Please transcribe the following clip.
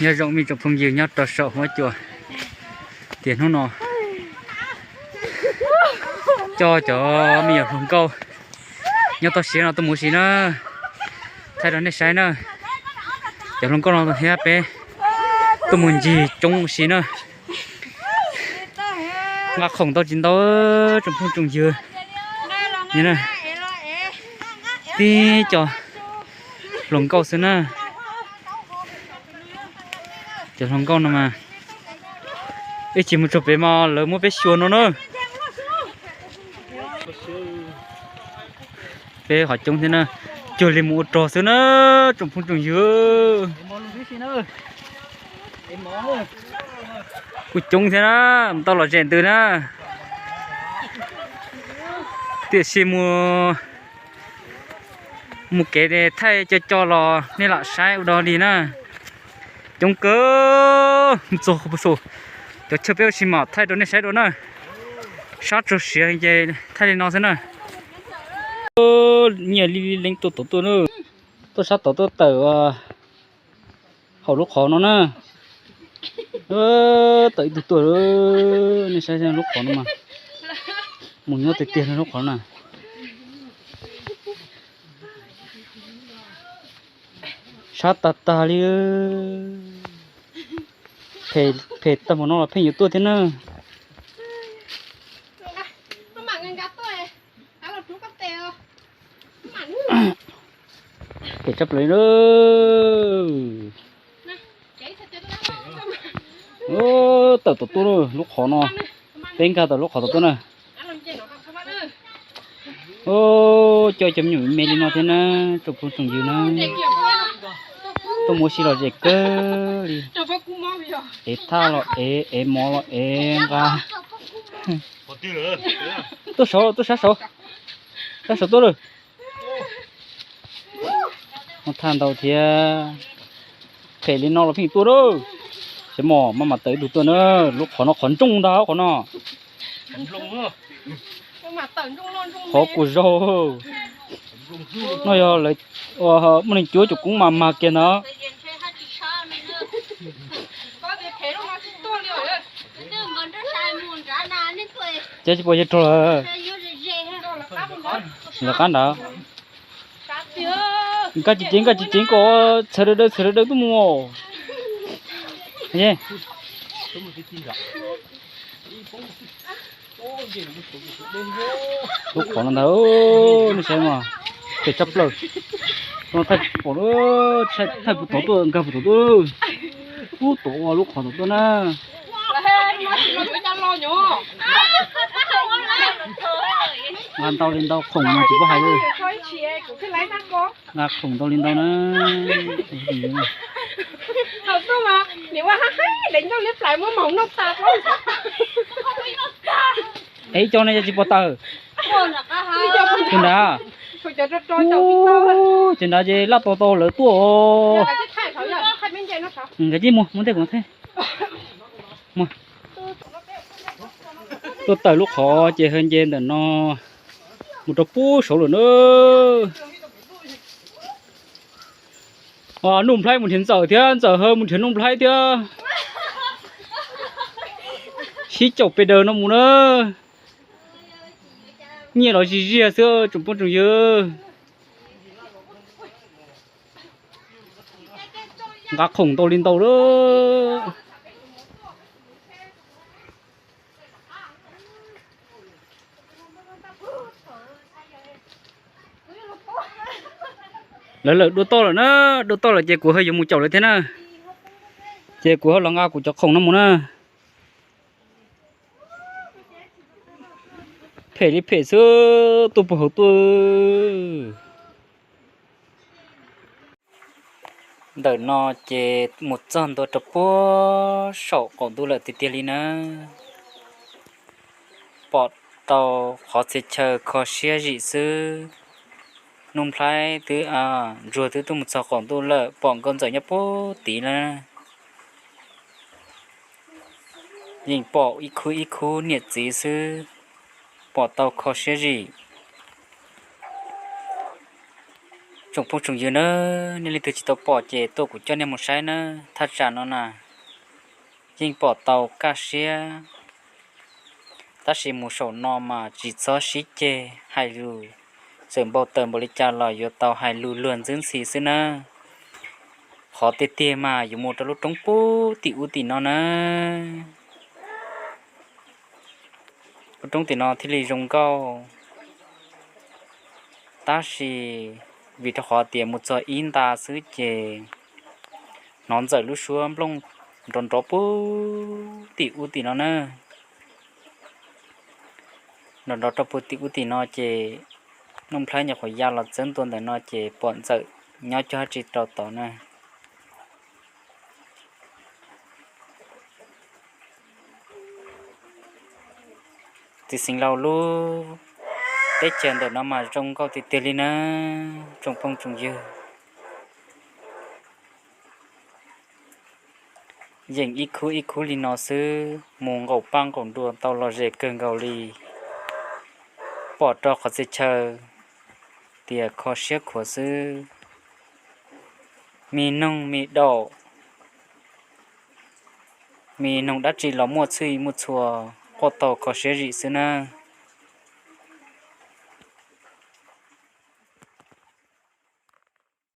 Nyob zoo me tsoom phooj ywg nyob rau saum huab cua, tias hnub no coj cov me nyuam hluas nkauj nyob toj siab no tuaj mus ua si na, thaij rau nej saib na. Cov hluas nkauj no thiab peb tuaj mus ncig coob ua si na. Nqa khoom tau tsis ntau, tsoom phooj tsoom ywg, tib co hluas nkauj xwb na. Cov hluas nkauj no mas ib chim mus txog pem mas lawv muab peb xyuas no na. Peb qhov coob thiab na, cuag li mus ua rog xwb na, tsoom phooj tsoom ywg. Kuj coob thiab na, tau lom zem ntws na. Tiam sis mus, mus kev thaij co co los nej lam saib ua dog li na. Coob kawg, txog qhov pus xus, cov chaw peb ua si mam thaij rau nej saib dua na. Sab tsuag siav ces thaij li no xwb na. Nyiaj li leej tuaj tod tuaj na, tuaj sab tod tuaj tawm hauv lub qhov no na. Tawm ib tug tuaj, nej saib lub qhov no mas mus nyob tiag tiag lub qhov na. Sab tag tag li. Phem tag npaum no los pheej yuav tuaj thiab na. Phem tshaj plaws li. Tawm tom tuaj lub qhov no, peb nkag tom lub qhov tom tuaj na. Coj cov me nyuam me li no thiab na, tsoom phooj tsoom ywg na. Tuaj mus ua si lom zem kawg li. Ev thaj los ev, ev mov los ev nqa. Tuaj saud, tuaj sab saud, sab saud tuaj lawm. Muaj thaj ntau thiab. Phem li no los pheej tuaj lawm. Xyov mog, maj mam tawm ib tug tuaj na. Lub qhov no qhov ntsooj ntag qhov no. Qhov kuj zaug. No yog lawv muaj neeg cuab cov koob mas mag kiag ntag. Ces tsis pom yawg rog lawm. Lawv qab nrad. Nkag tsis ceev, nkag tsis ceev kom txhawv daws daws, txhawv daws daws tuaj mus. Lub qhov no ntag, nej saib mas, phem tshaj plaws. No thaij pom, thaij puag tod tuaj, nkag puag tod tuaj. Ub, tod ua lub qhov tod tuaj na. Nqa ntau li ntau khoom mas tsis paub hais li. Nqa khoom ntau li ntau na. Es ib co no yog tsis pom tawm. Tus nrad, tus nrad ces laj tos tau lawv tuaj. Nkag cia mus, mus ntej kuv thaij. Tuaj tawm lub qhov ces hawv nce ntawm no mus rau puag saud lawm na. Nuj Nplhaib mus nrhiav Ntxawm thiab Ntxawm ho mus nrhiav Nuj Nplhaib thiab. Sib caum pes daws no mus na. Nyiaj los zij ziag xwb tsoom phooj tsoom ywg. Nqa khoom ntau li ntau lawm. Lawv lawm dua toj lawm na, dua toj lawm ces kuv ho yuav mus caum lawv thiab na. Ces kuv ho los nqa kuv cov khoom no mus na. Phem li phem xwb, tuaj puag hauv tuaj. Ntawm no ces mus txog ntua rau puag saum qaum ntuj lawm tiag tiag li na. Pom tau qhov txhia chaw kho siab zim xwb. Nuj Nplhaib twb, Ntsuag twb tuaj mus txog qaum ntuj lawm, pom Nkauj Ntxawm nyob puag tid na. Yeej pom ib khub ib khub niam txiv xwb, pom tau kho siab zim. Tsoom phooj tsoom ywg nawb, nej leej twg tsis tau pom ces tuaj kuv coj nej mus saib nawb. Thaj tsam no na yeej pom tau kaj siab, tab sis mus saum no mas tsis txhob sib ceg, hais lus txawm npau taws npaum li cas los yuav tau hais lus luag ntxwb ntxhi xwb nawb. Qhov tiag tiag mas yuav mus rau lub roob pub tim ub tim no nawb. Lub roob tim no thiaj li zoo nkauj, tab sis vim rau qhov tias mus txog ib nta xwb ces hnov ntxawm lub suab nplooj nrov nrov pub tim ub tim no na. Nrov nrov rau pub tim ub tim no ces Nuj Nplhaib nyuam qhuav ya los txawb ntua ntawm no ces pom ntxawm nyob cuag dab tsi rau tod na. Txiv Xeev Laus lub teb chaws ntawm no mas zoo nkauj tiag tiag li na, tsoom phooj tsoom ywg. Yeem ib khub ib khub li no xwb mus nqaum paj nqaum nruas tau los ze kawg nkaus li. Pom rau qhov txhia chaw tias kho siab khuav xwb. Me noog me daum, me noog dab tsi los muaj txhij muaj txhua, quaj tau kho siab zim xwb na.